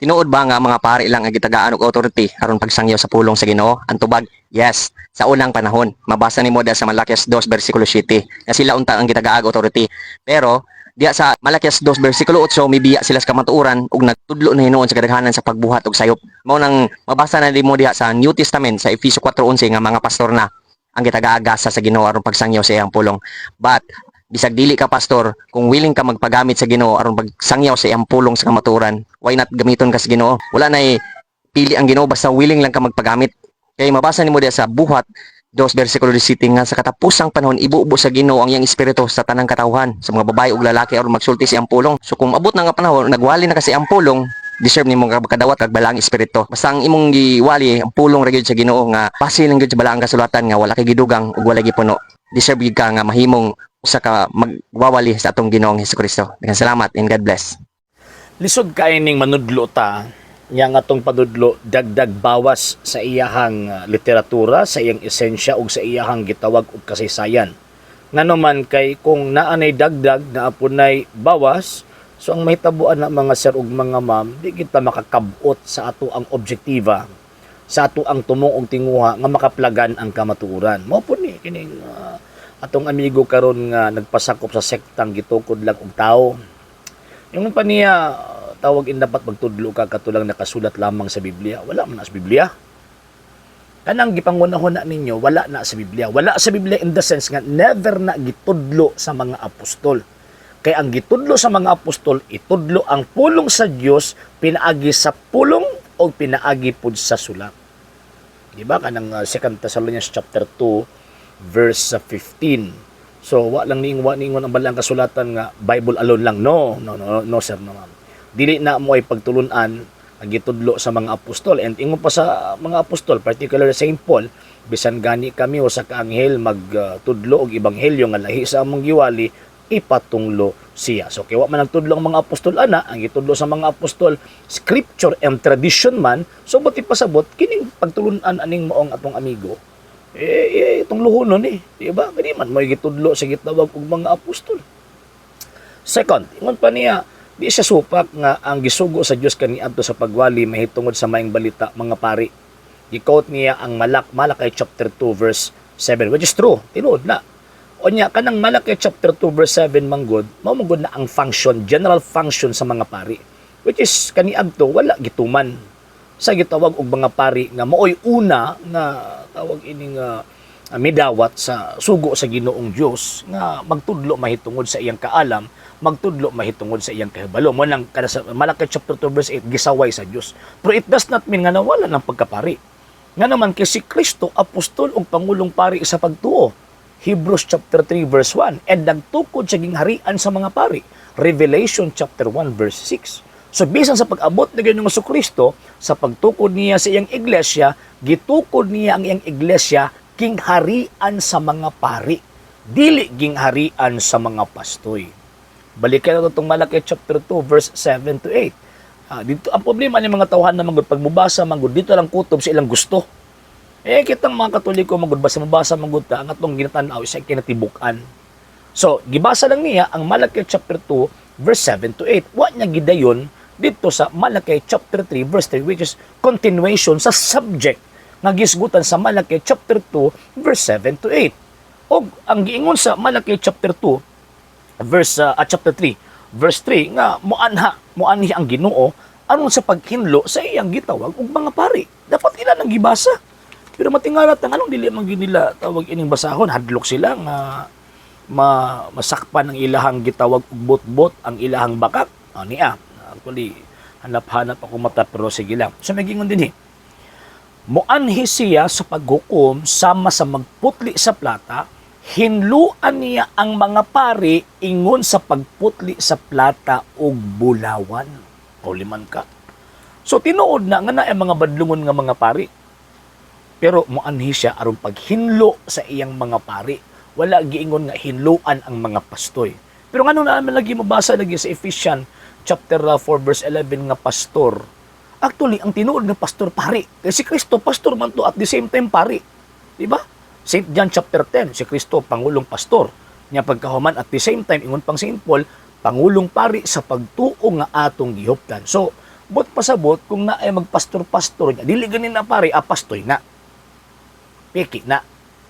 Tinuod ba nga mga pari lang ang gitagaan og authority aron pagsangyaw sa pulong sa Ginoo? Ang tubag, yes. Sa unang panahon, mabasa nimo diha sa Malakias 2 versikulo 7 nga sila unta ang gitagaag authority. Pero diya sa Malakias 2 versikulo 8, mibiya sila sa kamatuoran ug nagtudlo na hinuon sa kadaghanan sa pagbuhat og sayop. Mao nang mabasa na nimo diha sa New Testament sa Efeso 4:11 nga mga pastor na ang gitagaag gasa sa Ginoo aron pagsangyaw sa iyang pulong. But bisag dili ka pastor, kung willing ka magpagamit sa Ginoo aron pagsangyaw sa iyang pulong sa kamatuoran, why not gamiton ka sa Ginoo? Wala nay pili ang Ginoo, basta willing lang ka magpagamit. Kay mabasa nimo diha sa Buhat 2 versikulo 17 nga sa katapusang panahon ibubo sa Ginoo ang iyang espiritu sa tanang katawhan, sa mga babae ug lalaki, aron magsulti sa iyang pulong. So kung abot na nga panahon, nagwali na ka sa iyang pulong, deserve nimo nga makadawat kag balaang espiritu. Basta ang imong giwali ang pulong ra gyud sa Ginoo nga base lang gyud sa balaang kasulatan nga wala kay gidugang ug wala gipuno. Deserve gyud ka nga mahimong usa ka magwawali sa atong Ginoong Hesukristo. Daghang salamat and God bless. Lisod kay ning manudlo ta nya nga atong panudlo dagdag bawas sa iyahang literatura, sa iyang esensya ug sa iyahang gitawag og kasaysayan. Ngano man kay kung naa nay dagdag, naa punay bawas, so ang mahitabuan na, mga sir ug mga ma'am, di kita makakabot sa ato ang objektiba, sa ato ang tumong og tinguha nga makaplagan ang kamatuoran. Mao po ni kining atong amigo karon nga nagpasakop sa sektang gitukod lang og tao. Yung pa niya, tawag in dapat magtudlo ka katulang nakasulat lamang sa Biblia. Wala man na sa Biblia. Kanang gipangunahon na ninyo, wala na sa Biblia. Wala sa Biblia in the sense nga never na gitudlo sa mga apostol. Kay ang gitudlo sa mga apostol, itudlo ang pulong sa Dios pinaagi sa pulong o pinaagi pud sa sulat. Di ba kanang 2 Thessalonians chapter 2 verse 15? So wa lang niing wa niingon ang balaang kasulatan nga Bible alone lang. No, no, no, no, sir, no, ma'am. Dili na mo ay pagtulunan ang gitudlo sa mga apostol, and ingon pa sa mga apostol, particularly Saint Paul, "Bisan gani kami o sa kaanghel magtudlo og ebanghelyo nga lahi sa among giwali, ipatunglo siya." So kay wa man nagtudlo ang mga apostol ana, ang gitudlo sa mga apostol scripture and tradition man. So buti pasabot kining pagtulunan aning maong atong amigo eh, itong luhonon eh, di ba? Kani man mo gitudlo sa gitawag og mga apostol. Second, ingon pa niya, di siya supak nga ang gisugo sa Dios kaniadto sa pagwali mahitungod sa maayong balita mga pari. Gi-quote niya ang Malakay chapter 2 verse 7, which is true, tinuod na. Unya kanang Malakay chapter 2 verse 7 manggod, mao manggod na ang function, general function sa mga pari. Which is kaniadto wala gituman sa gitawag og mga pari nga maoy una nga tawag ining midawat sa sugo sa Ginoong Dios nga magtudlo mahitungod sa iyang kaalam, magtudlo mahitungod sa iyang kahibalo. Mo nang kada sa Malakay chapter 2 verse 8 gisaway sa Dios. Pero it does not mean nga nawala ng pagkapari. Nga naman kay si Kristo apostol ug pangulong pari sa pagtuo. Hebrews chapter 3 verse 1, and nagtukod sa gingharian sa mga pari. Revelation chapter 1 verse 6. So bisan sa pag-abot ni Ginoong Kristo, sa pagtukod niya sa iyang iglesia, gitukod niya ang iyang iglesia gingharian sa mga pari, dili gingharian sa mga pastoy. Balikan nato itong Malakay chapter 2 verse 7 to 8. Dito ang problema ni mga tawhan na manggod pag mubasa manggod dito lang kutob sa ilang gusto. Eh kitang mga Katoliko manggod basta mabasa manggod ta ang atong ginatan-aw sa kinatibuk-an. So, gibasa lang niya ang Malakay chapter 2 verse 7 to 8. Wa niya gidayon dito sa Malakay chapter 3 verse 3, which is continuation sa subject nga gisgutan sa Malakay chapter 2 verse 7 to 8. Og ang giingon sa Malakay chapter 2 verse chapter 3 verse 3 nga moanha moanhi ang Ginoo aron sa paghinlo sa iyang gitawag og mga pari. Dapat ila nang gibasa. Pero matingala tang anong dili man gyud nila tawag ining basahon, hadlok sila nga masakpan ang ilahang gitawag og bot-bot, ang ilahang bakak. Ah, niya. Actually, hanap-hanap ako mata, pero sige lang. So may gingon din eh. Moanhi siya sa paghukom sama sa magputli sa plata, hinluan niya ang mga pari ingon sa pagputli sa plata ug bulawan. Kauliman ka. So tinuod na nga na ang mga badlungon nga mga pari. Pero moanhi siya aron paghinlo sa iyang mga pari. Wala giingon nga hinluan ang mga pastoy. Pero ngano na naman lagi mabasa lagi sa Ephesians chapter 4 verse 11 nga pastor? Actually, ang tinuod nga pastor pari. Kasi si Kristo pastor man to, at the same time pari. Di ba? St. John chapter 10, si Kristo pangulong pastor. Nya pagkahuman, at the same time ingon pang St. Paul, pangulong pari sa pagtuo nga atong gihuptan. So, Buot pasabot kung naay magpastor-pastor niya, dili ganin na pare, apastoy na. Piki na.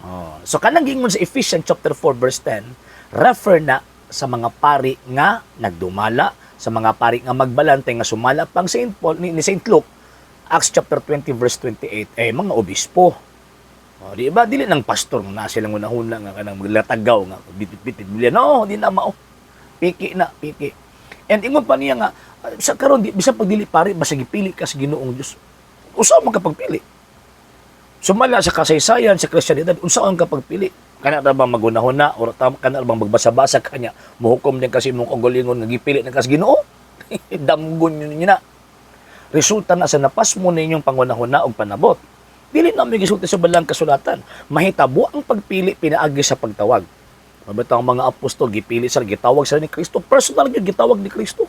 Oh. So kanang giingon sa Ephesians chapter 4 verse 10, refer na sa mga pari nga nagdumala, sa mga pari nga magbalantay nga sumala pang Saint Paul ni Saint Luke, Acts chapter 20 verse 28, eh mga obispo. Oh, di ba dili nang pastor nga na silang unahuna nga kanang maglatagaw nga bitbit Biblia. No, di na mao. Piki na, piki. And ingon pa niya nga sa karon di bisan pag dili pari basta gipili ka sa Ginoong Dios. Usa man ka pagpili. Sumala sa kasaysayan sa Kristiyanidad, unsa ang kapagpili? Kana ra ba magunahuna or kana ra bang magbasa-basa kanya muhukom din kasi imong kaugalingon nga gipili na ka sa Ginoo? Damgon yun na. Resulta na sa napasmo ninyong pangunahuna og panabot. Dili na may gisulti sa balang kasulatan. Mahitabo ang pagpili pinaagi sa pagtawag. Mabitaw ang mga apostol gipili sa gitawag sila ni Kristo. Personal gyud gitawag ni Kristo.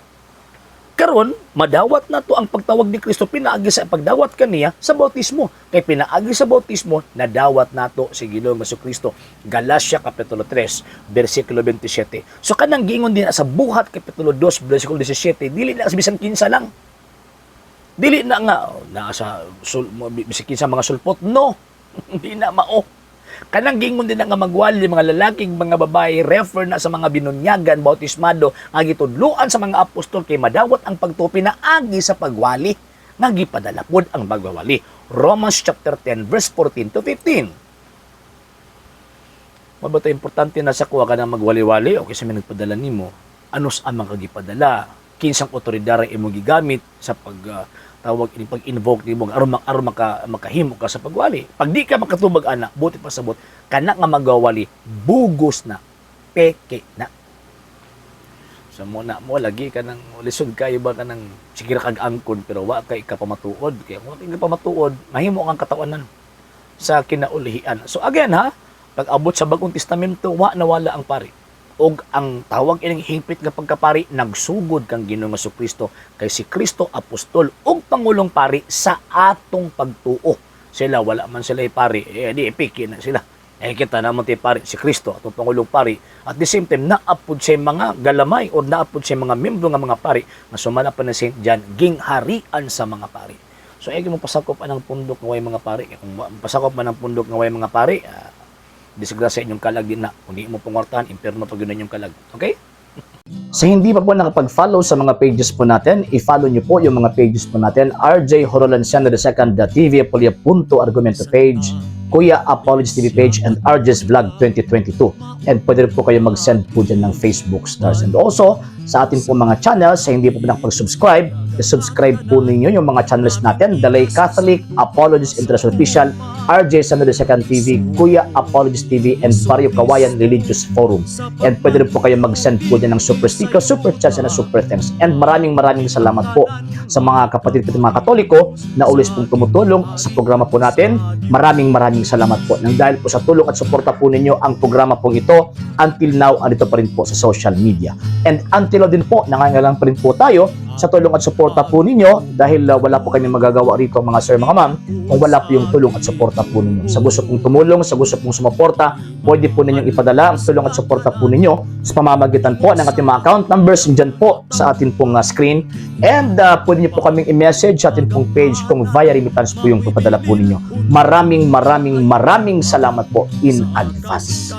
Karon, madawat na to ang pagtawag ni Kristo pinaagi sa pagdawat kaniya sa bautismo. Kay pinaagi sa bautismo, nadawat nato si Ginoong Kristo. Galatia kapitulo 3, versikulo 27. So kanang giingon din sa Buhat kapitulo 2, versikulo 17, dili na sa bisan kinsa lang. Dili na nga oh, naa sa bisan kinsa mga sulpot, no. Di na mao. Kanang gingon din na nga magwali mga lalaking mga babae, refer na sa mga binunyagan bautismado nga gitudloan sa mga apostol kay madawat ang pagtuo pinaagi sa pagwali nga gipadala pod ang magwawali. Romans chapter 10 verse 14 to 15. Mabato importante na sa kuha ka na magwali-wali o kasi may nagpadala nimo, ano sa amang kagipadala, kinsang otoridad ra imong gigamit sa pag tawag ini pag-invoke nimo aron makahimo ka sa pagwali. Pag di ka makatubag ana, buti pasabot kana nga magwawali bugos na, peke na. So mo na mo lagi ka nang lisod kayo ba ka nang sige ra kag angkon pero wa kay kapamatuod, kay kung wa kay kapamatuod mahimo kang katawanan sa kinaulihian. So again ha, pag abot sa Bagong Testamento, wa nawala ang pari. Og ang tawag ining hingpit nga pagkapari nagsugod kang Ginoong Kristo, kay si Kristo apostol ug pangulong pari sa atong pagtuo. Sila wala man sila pari, eh di epiki na sila. Eh kita naman ti pari si Kristo atong pangulong pari. At the same time naapod siya mga galamay or naapod siya mga membro nga mga pari nga sumala pa ni Saint John gingharian sa mga pari. So ay mo pasakop anang pundok nga way mga pari. Kay kung pasakop man ang pundok nga way mga pari, disgrasya inyong kalag din na. Kung di mo pangwartahan, impierno pag yun inyong kalag. Okay? Sa hindi pa po nakapag-follow sa mga pages po natin, i-follow nyo po yung mga pages po natin. RJ Horolanciano II, TV Apolia Punto Argumento page, Kuya Apologies TV page, and RJ's Vlog 2022. And pwede rin po kayo mag-send po dyan ng Facebook stars. And also, sa atin po mga channels, sa hindi po nakapag-subscribe, i-subscribe po ninyo yung mga channels natin, The Lay Catholic, Apologies International Official, RJ Samuel II TV, Kuya Apologies TV, and Barrio Kawayan Religious Forum. And pwede rin po kayo mag-send po dyan ng super sticker, super chats, and super thanks. And maraming maraming salamat po sa mga kapatid po mga Katoliko na always pong tumutulong sa programa po natin. Maraming maraming salamat po. Nang dahil po sa tulong at suporta po ninyo ang programa pong ito, until now, andito pa rin po sa social media. And until now din po, nangangailangan pa rin po tayo sa tulong at suporta po ninyo dahil wala po kami magagawa rito, mga sir, mga ma'am, kung wala po yung tulong at suporta po ninyo. Sa gusto pong tumulong, sa gusto pong sumuporta, pwede po ninyong ipadala ang tulong at suporta po ninyo sa pamamagitan po ng ating mga account numbers dyan po sa atin pong screen. And pwede niyo po kaming i-message sa atin pong page kung via remittance po yung papadala po ninyo. Maraming maraming maraming salamat po in advance.